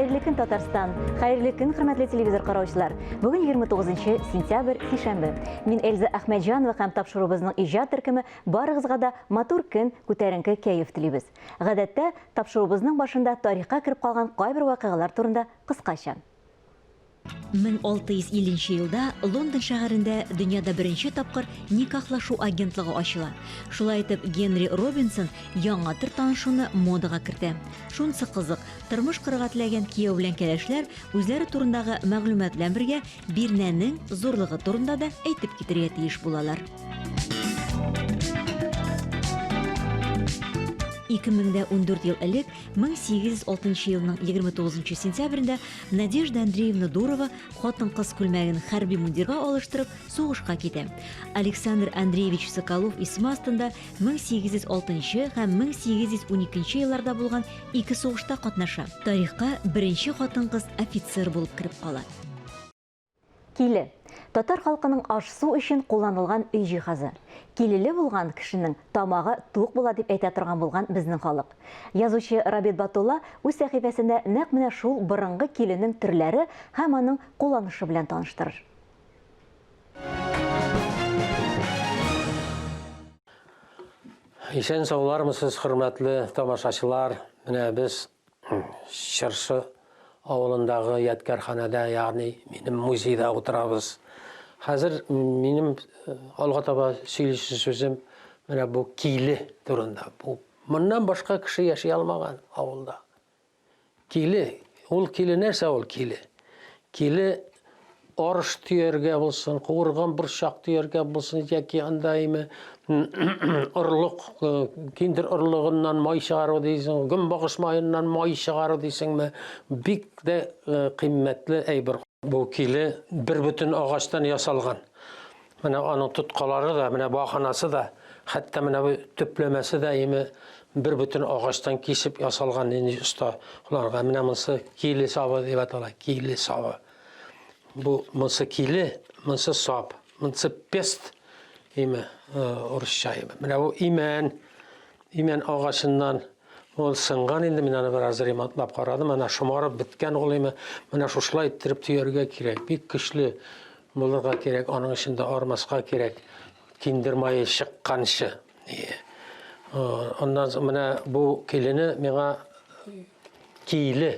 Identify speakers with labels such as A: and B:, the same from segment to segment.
A: Хәерле көн, Татарстан! Хәерле көн, хөрмәтле телевизор караучылар! Бүген 29 сентябрь, сишәмбе. Мин Эльза Әхмәтҗанова һәм тапшыруыбызның иҗат төркеме барыгызга да матур көн, күтәренке кәеф телибез. Гадәттә, тапшыруыбызның башында тарихка кереп калган кайбер вакыйгалар турында кыскача.
B: 1650 нче елда Лондон шәһәрендә дөньяда беренче тапкыр никахлашу агентлыгы ачыла. Шулай итеп, Генри Робинсон яңа төр танышуны модага кертә. Шунысы кызык, тормыш корырга теләгән кияү белән кәләшләр үзләре турындагы мәгълүмат белән бергә бирнәнең зурлыгы турында да әйтеп китергә тиеш булалар. 2014 ел элек 1806 елның 29 сентябрендә Надежда Андреевна Дурова хатын-кыз күлмәген хәрби мундирга алыштырып, сугышка китә. Александр Андреевич Соколов исеме астында 1806 һәм 1812 елларда булган ике сугышта катнаша. Тарихка беренче хатын-кыз офицер булып кереп кала.
A: Киле. Татар халкының аш-су өчен кулланылган өй җиһазы. Килеле булган кешенең тамагы тук була дип әйтә торган булган безнең халык. Язучы Рабит Батулла үз сәхифәсендә нәкъ менә шул борынгы киленең төрләре һәм аның кулланышы белән таныштырыр.
C: Исән-саулармысыз, хөрмәтле тамашачылар! Менә без Чыршы авылындагы ядкәрханәдә, ягъни минем музейда утырабыз. Хәзер минем э, алга таба сөйлисе сүзем менә бу киле турында. Бу моннан башка кеше яши алмаган авылда. Киле, ул киле нәрсә ул киле? Киле арыш төяргә булсын, куырган борчак төяргә булсын, яки анда име орлык, э, киндер орлыгыннан май чыгару дисең, гөмбагыш маеннан май чыгару дисеңме, бик дә э, кыйммәтле әйбер. Бу киле бер бөтен агачтан ясалган. Менә аның тоткалары да, менә баганасы да, хәтта менә бу төпләмәсе дә име бер бөтен агачтан кисеп ясалган нинди оста кулланган. Менә монысы киле сабы дип атала, киле сабы. Бу монысы киле, монысы сап, монысы пест име э, урысча име. Менә бу имән, имән агачыннан ул сынган инде, мин аны бераз ремонтлап карадым, ана шомарып беткән ул име. Менә шушылай иттереп төяргә кирәк. Бик көчле булырга кирәк, аның өчен дә армаска кирәк. Киндер мае чыкканчы. Аннан соң менә бу килене миңа киле,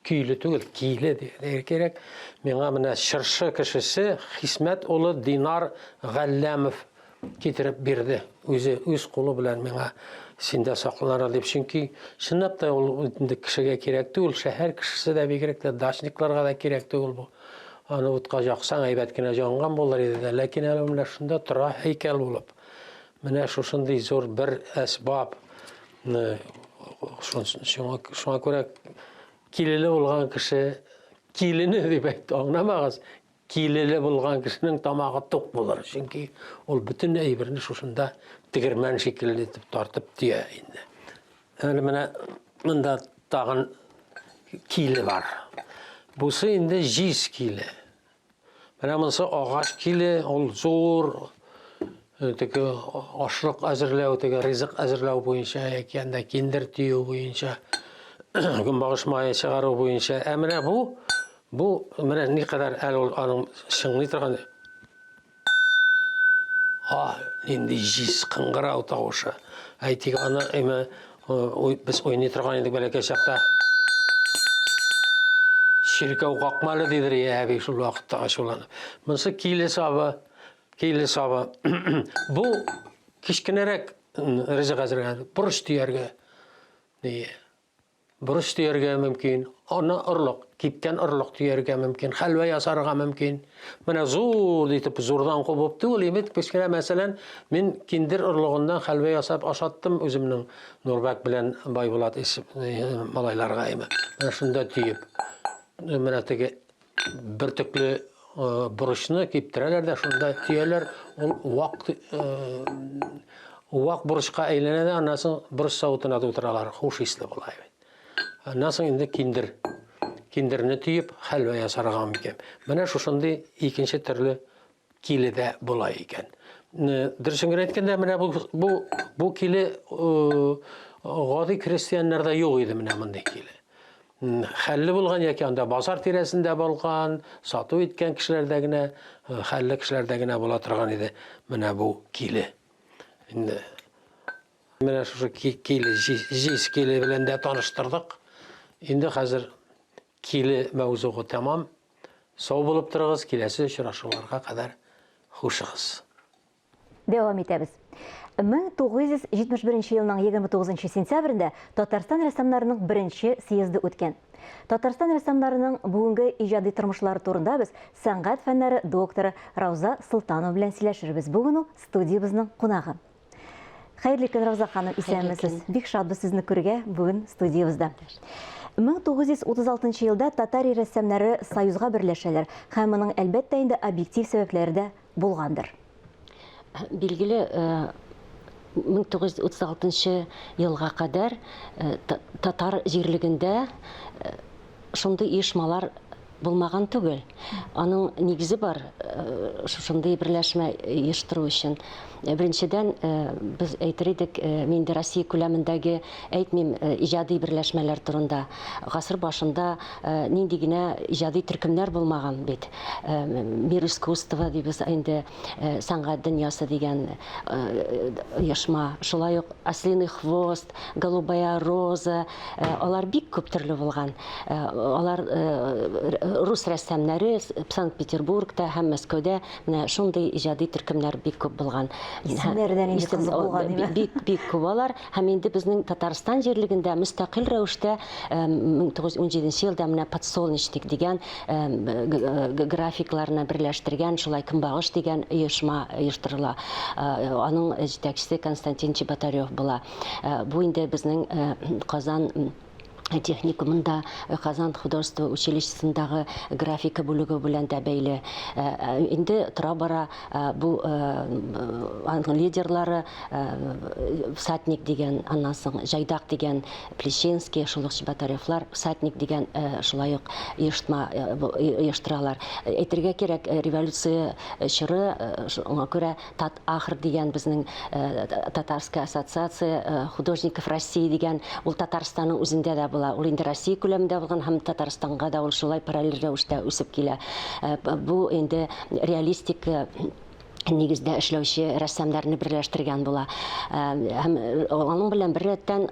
C: көйле түгел, киле дияргә кирәк. Миңа менә чыршы кешесе Хисмәт улы Динар Галләмов китереп бирде. Үзе үз кулы белән миңа синдә сакланыр дип. Чөнки чынлап та ул инде кешегә кирәк түгел, шәһәр кешесе дә бигрәк тә дачникларга да кирәк түгел бу. Аны утка яксаң әйбәт кенә җанган булыр иде дә, ләкин әле менә шунда тора һәйкәл булып. Менә шушындый зур бер әсбап. Шуңа, шуңа күрә килеле булган кеше килене дип әйтте, аңламагыз. Килеле булган кешенең тамагы тук булыр, чөнки ул бөтен әйберне шушында тегермән шикелле итеп тартып төя инде. Әле менә монда тагын киле бар. Бусы инде җиз киле. Менә монысы агач киле, ул зур, э, теге ашлык әзерләү, теге ризык әзерләү буенча яки анда киндер төю буенча, гөмбагыш мае чыгару буенча. Ә менә бу, бу менә никадәр әле ул аның чыңлый торган А, нинди җиз кыңгырау тавышы. Әйтик, аны әмә без уйный торган идек бәләкәй чакта. Чиркәү какмалы дидер я әби шул вакытта ачуланып. Монысы киле сабы, киле сабы. Бу кечкенәрәк ризык әзерләгән, борыч төяргә. Ие. Борыч төяргә мөмкин, аны орлык, кипкән орлык төяргә мөмкин, хәлвә ясарга мөмкин. Менә зур итеп зурдан кубып түгел, имет кечкенә, мәсәлән, мин киндер орлыгыннан хәлвә ясап ашаттым үземнең Нурбәк белән Байбулат малайларга име. Менә шунда төеп. Менә теге бөртекле борычны киптерәләр дә шунда төяләр, ул вак вак борычка әйләнә дә, аннан соң борыч савытына тутыралар, хуш исле була бит. Аннан соң инде киндер. Киндерне төеп хәлвә ясарга мөмкин. Менә шушындый икенче төрле киле дә була икән. Дөресен генә әйткәндә, менә бу бу бу киле гади крестьяннарда юк иде менә мондый киле. хәлле булган яки анда базар тирәсендә булган, сату иткән кешеләрдә генә, хәлле кешеләрдә генә була торган иде менә бу киле. Инде менә шушы киле, җиз киле белән дә таныштырдык. Инде хәзер киле мәүзугы тәмам. Сау булып торыгыз, киләсе очрашуларга кадәр хушыгыз.
A: Дәвам итәбез. 1971 елның 29 сентябрендә Татарстан рәссамнарының беренче съезды үткән. Татарстан рәссамнарының бүгенге иҗади тормышлары турында без сәнгать фәннәре докторы Рауза Солтанова белән сөйләшербез. Бүген ул студиябезнең кунагы. Хәерле көн, Рауза ханым, исәнмесез. Бик шатбыз сезне күрергә бүген студиябездә. 1936 елда татар рәссамнары союзга берләшәләр һәм моның, әлбәттә инде, объектив сәбәпләре дә булгандыр.
D: Билгеле, 1936 елга кадәр татар җирлегендә шундый оешмалар булмаган түгел. Аның нигезе бар шушындый берләшмә оештыру өчен. Беренчедән, без әйтер идек, мин инде Россия күләмендәге әйтмим иҗади берләшмәләр турында. Гасыр башында нинди генә иҗади төркемнәр булмаган бит. Мир искусства дибез инде, сәнгать дөньясы дигән оешма. Шулай ук Ослиный хвост, Голубая роза, алар бик күп төрле булган. Алар рус рәссамнары Санкт-Петербургта һәм Мәскәүдә менә шундый иҗади төркемнәр бик күп булган.
A: Исемнәре дә нинди кызык булган, димме?
D: Бик, бик күп алар. Һәм инде безнең Татарстан җирлегендә мөстәкыйль рәвештә 1917 елда менә Подсолнечник дигән графикларны берләштергән шулай Көнбагыш дигән оешма оештырыла. Аның җитәкчесе Константин Чеботарев була. Бу инде безнең Казан техникумында, Казан художество училищесындагы графика бүлеге белән дә бәйле. Инде тора-бара бу аның лидерлары Всадник дигән, аннан соң Җайдак дигән Плещинский, шул ук Чеботаревлар Всадник дигән шулай ук оештма оештыралар. Әйтергә кирәк, революция чоры, шуңа күрә Тат-Ахр дигән безнең Татарская ассоциация художников России дигән, ул Татарстанның үзендә дә була. Ул инде Россия күләмендә булган һәм Татарстанга да ул шулай параллель рәвештә үсеп килә. Бу инде реалистик нигездә эшләүче рәссамнарны берләштергән була. Һәм аның белән беррәттән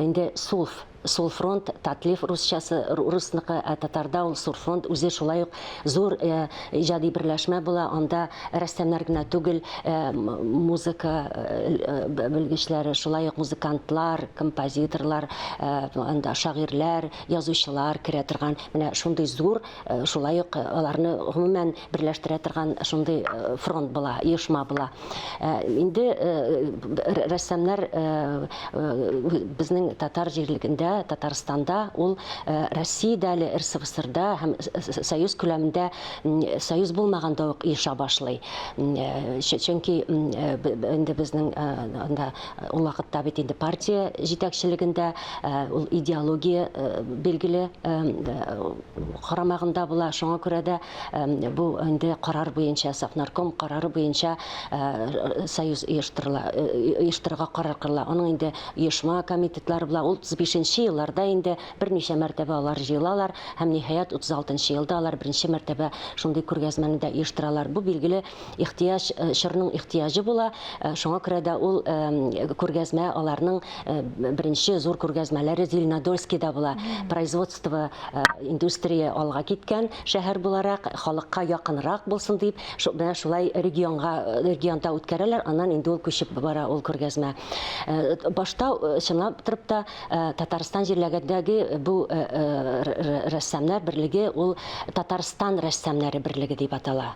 D: инде СУЛФ, Сулфронт, Татлиф русчасы, русныкы, ә татарда ул Сурфронт үзе шулай ук зур иҗади берләшмә була. Анда рәссамнар гына түгел, музыка белгечләре, шулай ук музыкантлар, композиторлар, анда шагыйрьләр, язучылар керә торган менә шундый зур, шулай ук аларны гомумән берләштерә торган шундый фронт була, оешма була. Инде рәссамнар безнең татар җирлегендә, Татарстанда ул Россиядә әле РСФСРда һәм Союз күләмендә союз булмаганда ук оеша башлый. Чөнки инде безнең анда ул вакытта бит инде партия җитәкчелегендә ул идеология билгеле карамагында була. Шуңа күрә дә Бу инде карар буенча, Совнарком карары буенча союз оештырыла, оештырырга карар кылына. Аның инде оешма комитетлары була. Ул 35 нче елларда инде берничә мәртәбә алар җыелалар һәм, ниһаять, 36 нчы елда алар беренче мәртәбә шундый күргәзмәне дә оештыралар. Бу, билгеле, ихтыяҗ, чорның ихтыяҗы була. Шуңа күрә дә ул күргәзмә аларның беренче зур күргәзмәләре Зеленодольскида була. Производство, индустрия алга киткән шәһәр буларак, халыкка якынрак булсын дип, менә шулай регионга, регионда үткәрәләр, аннан инде ул күчеп бара ул күргәзмә. Башта чынлап торып та Татарстан җирлегендәге бу рәссамнар берлеге ул Татарстан рәссамнары берлеге дип атала.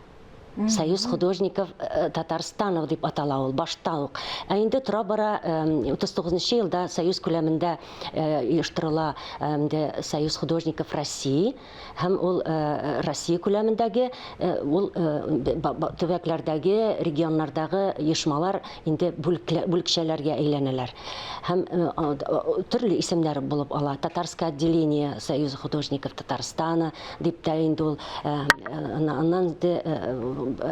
D: Союз художников Татарстанов дип атала ул башта ук. Ә инде тора-бара 39 нчы елда союз күләмендә оештырыла инде Союз художников России һәм ул Россия күләмендәге ул төбәкләрдәге, регионнардагы оешмалар инде бүлекчәләргә әйләнәләр. Һәм төрле исемнәр булып ала. Татарское отделение Союза художников Татарстана дип тә инде ул аннан инде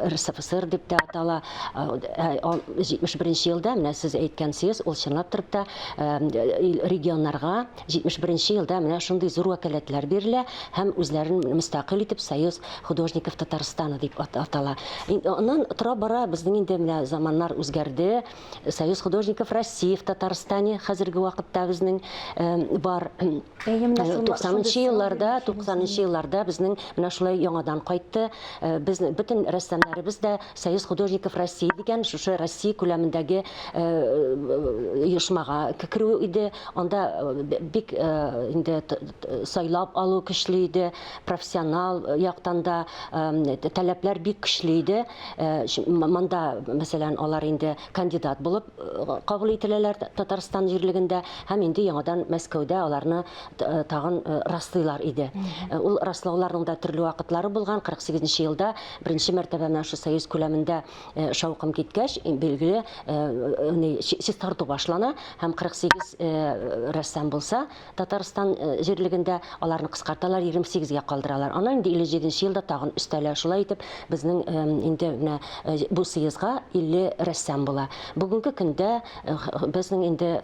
D: РСФСР дип тә атала. 71 нче елда менә сез әйткән съезд, ул чынлап торып та регионнарга 71 елда менә шундый зур вәкаләтләр бирелә һәм үзләрен мөстәкыйль итеп Союз художников Татарстана дип атала. Аннан тора-бара безнең инде менә заманнар үзгәрде. Союз художников России в Татарстане хәзерге вакытта безнең бар.
A: Әйе, менә шул
D: 90 елларда, 90 елларда безнең менә шулай яңадан кайтты. Без бөтен рәссамнарыбыз да Союз художников России дигән шушы Россия күләмендәге оешмага керү иде. Анда бик инде сайлап алу көчле иде, профессионал яктан да таләпләр бик көчле иде. Монда, мәсәлән, алар инде кандидат булып кабул ителәләр Татарстан җирлегендә һәм инде яңадан Мәскәүдә аларны тагын раслыйлар иде. Ул раслауларның да төрле вакытлары булган. 48 нче елда беренче мәртәбә менә шул союз күләмендә шаукым киткәч, билгеле, чистарту башлана һәм 48 рәссам булса, Татарстан җирлегендә аларны кыскарталар, 28 гә калдыралар. Аннан инде 57 нче елда тагын өстәлә. Шулай итеп, безнең инде менә бу съездга 50 рәссам була. Бүгенге көндә безнең инде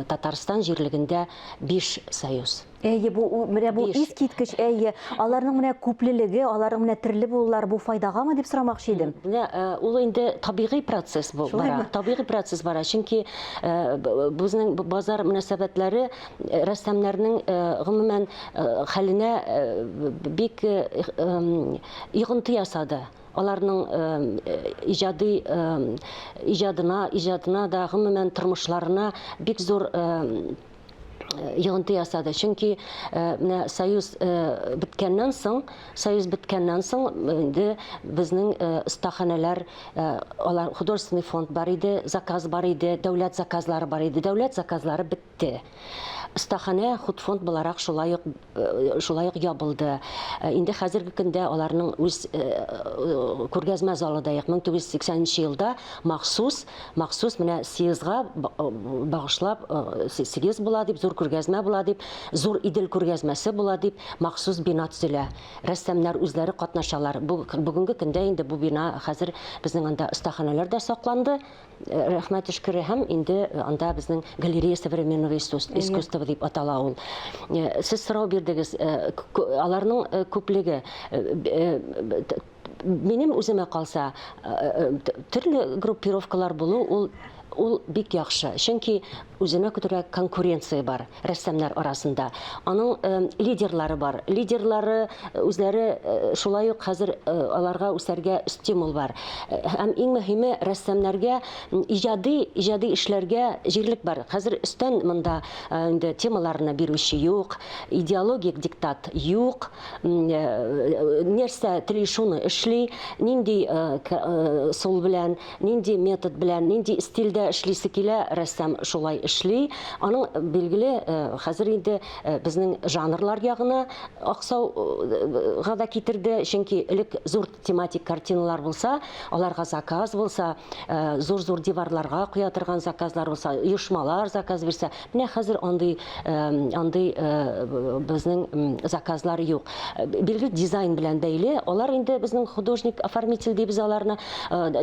D: Татарстан җирлегендә 5 союз.
A: Әйе, бу менә бу искиткеч, әйе. Аларның менә күплелеге, аларның менә төрле булулары бу файдагамы дип сорамакчы идем.
D: Менә ул инде табигый процесс бу бара. Табигый процесс бара. Чөнки безнең базар мөнәсәбәтләре рәссамнарның гомумән хәленә бик йогынты ясады. Аларның иҗади иҗадына, иҗадына да, гомумән тормышларына бик зур йогынты ясады. Чөнки менә союз беткәннән соң, союз беткәннән соң инде безнең остаханәләр, алар художественный фонд бар иде, заказ бар иде, дәүләт заказлары бар иде. Дәүләт заказлары бетте. Остаханә худфонд буларак шулай ук шулай ук ябылды. Инде хәзерге көндә аларның үз күргәзмә залы да юк. 1980 нче елда махсус, махсус менә съездга багышлап, съезд була дип, зур күргәзмә була дип, зур Идел күргәзмәсе була дип, махсус бина төзелә. Рәссамнар үзләре катнашалар. Бүгенге көндә инде бу бина хәзер безнең анда остаханәләр дә сакланды. Рәхмәт өшкере һәм инде анда безнең галерея современного искусства дип атала ул. Сез сорау бирдегез, аларның күплеге минем үземә калса, төрле группировкалар булу ул ул бик яхшы. Чөнки үзенә күрә конкуренция бар рәссамнар арасында. Аның лидерлары бар. Лидерлары үзләре шулай ук хәзер аларга үсәргә стимул бар. Һәм иң мөһиме рәссамнарга иҗади иҗади эшләргә җирлек бар. Хәзер өстән монда инде темаларны бирүче юк, идеологик диктат юк. Нәрсә тели шуны эшли, нинди ысул белән Нинди метод белән, нинди стильдә эшлисе килә, рәссам шулай эшли. Аның, билгеле, хәзер инде безнең жанрлар ягына аксауга да китерде, чөнки элек зур тематик картиналар булса, аларга заказ булса, зур-зур диварларга куя торган заказлар булса, оешмалар заказ бирсә, Менә хәзер андый андый безнең заказлар юк. Билгеле, дизайн белән бәйле. Алар инде безнең художник, оформитель дибез аларны,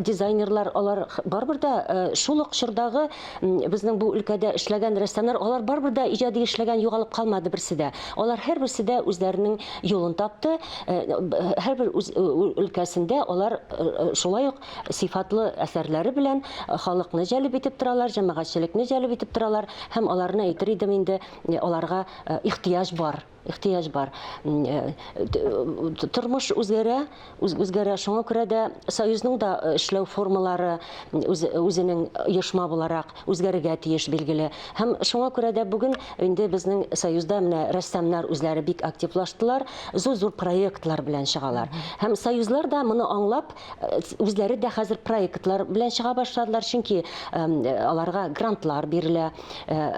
D: дизайнерлар, алар барыбер дә шул ук чордагы безнең бу өлкәдә эшләгән рәссамнар, алар барыбер дә иҗади эшләгән, югалып калмады берсе дә. Алар һәрберсе дә үзләренең юлын тапты. Һәрбер үз өлкәсендә алар шулай ук сыйфатлы әсәрләре белән халыкны җәлеп итеп торалар, җәмәгатьчелекне җәлеп итеп торалар һәм аларны әйтер идем инде, аларга ихтыяҗ бар, ихтыяҗ бар. Тормыш үзгәрә, үзгәрә, шуңа күрә дә Союзның да эшләү формалары үзенең оешма буларак үзгәрергә тиеш, билгеле. Һәм шуңа күрә дә бүген инде безнең Союзда менә рәссамнар үзләре бик активлаштылар, зур-зур проектлар белән чыгалар. Һәм союзлар да моны аңлап, Үзләре дә хәзер проектлар белән чыга башладылар, чөнки аларга грантлар бирелә.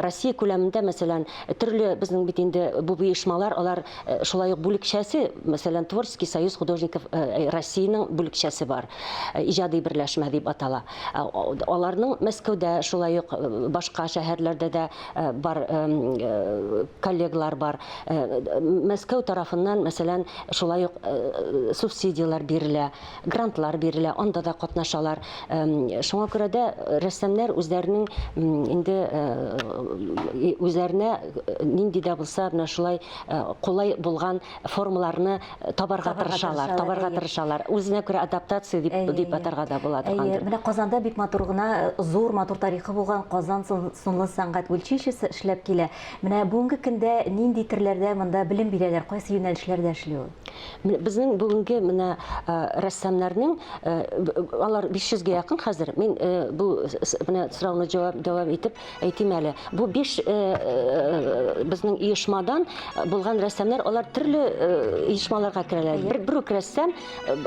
D: Россия күләмендә, мәсәлән, төрле безнең бит инде бу оешмалар оешмалар, алар шулай ук бүлекчәсе, мәсәлән, Творческий союз художников Россиянең бүлекчәсе бар, иҗади берләшмә дип атала. Аларның Мәскәүдә шулай ук башка шәһәрләрдә дә бар коллегалар бар. Мәскәү тарафыннан, мәсәлән, шулай ук субсидияләр бирелә. Грантлар бирелә, анда да катнашалар. Шуңа күрә дә рәссамнар үзләренең инде үзләренә нинди дә булса менә шулай кулай булган формаларны табарга тырышалар, табарга тырышалар. Үзенә күрә адаптация дип дип атарга да була торгандыр.
A: Менә Казанда бик матур гына, зур матур тарихы булган Казан сынлы сәнгать училищесы эшләп килә. Менә бүгенге көндә нинди төрләрдә монда белем бирәләр, кайсы юнәлешләрдә эшли ул?
D: Безнең бүгенге менә рәссамнарның алар 500 гә якын хәзер. Мин бу менә сорауны җавап дәвам итеп әйтим әле. Бу 5 безнең оешмадан булган рәссамнар, алар төрле оешмаларга керәләр. Бер бер үк рәссам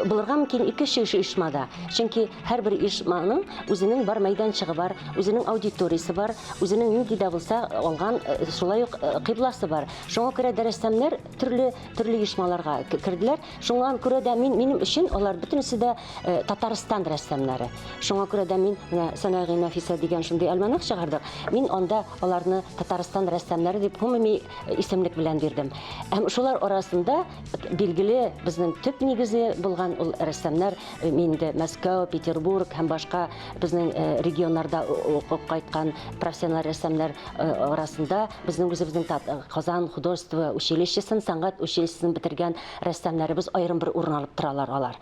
D: булырга мөмкин ике-өч оешмада. Чөнки һәрбер оешманың үзенең бар мәйданчыгы бар, үзенең аудиториясе бар, үзенең нинди дә булса алган шулай ук кыйбласы бар. Шуңа күрә дә рәссамнар төрле төрле оешмаларга керделәр. Шуңа күрә дә мин, минем өчен алар бөтенесе дә э, Татарстан рәссамнары. Шуңа күрә дә мин менә Санагый Нәфисә дигән шундый альманах чыгардык. Мин анда аларны Татарстан рәссамнары дип гомуми э, исемлек белән бирдем. Һәм шулар арасында билгеле безнең төп нигезе булган ул рәссамнар э, мин инде Мәскәү, Петербург һәм башка безнең регионнарда укып кайткан профессиональ рәссамнар арасында Безнең үзебезнең Казан художество училищесын, сәнгать училищесын бетергән рәссамнарыбыз аерым бер урын алып торалар алар.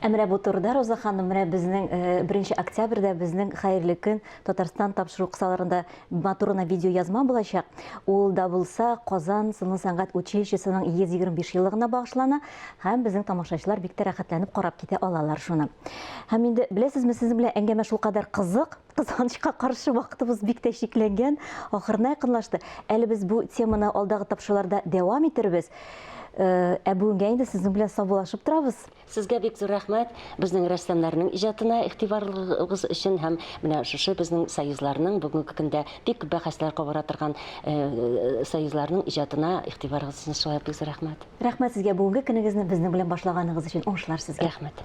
A: Ә менә бу турыда, Роза ханым, менә безнең 1 октябрьдә безнең Хәерле көн Татарстан тапшыру кысаларында матур гына видеоязма булачак. Ул да булса Казан сынлы сәнгать училищесының 125 еллыгына багышлана һәм безнең тамашачылар бик тә рәхәтләнеп карап китә алалар шуны. Һәм инде беләсезме, сезнең белән әңгәмә шулкадәр кызык, Кызганычка каршы, вакытыбыз бик тә чикләнгән, ахырына якынлашты. Әле без бу теманы алдагы тапшыруларда дәвам итербез. Э, ә бүгенгә инде сезнең белән саубуллашып торабыз.
D: Сезгә бик зур рәхмәт безнең рәссамнарның иҗатына игътибарлыгыгыз өчен һәм менә шушы безнең союзларның бүгенге көндә бик күп бәхәсләр кабара торган э, союзларның иҗатына игътибарыгыз өчен шулай бик зур рәхмәт.
A: Рәхмәт сезгә бүгенге көнегезне безнең белән башлаганыгыз өчен. Уңышлар сезгә.
D: Рәхмәт.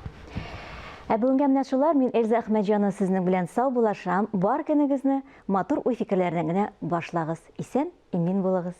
A: Ә бүгенгә менә шулар. Мин Эльза Әхмәтҗанова сезнең белән саубуллашам. Бар көнегезне матур уй-фикерләрдән генә башлагыз. Исән, имин булыгыз.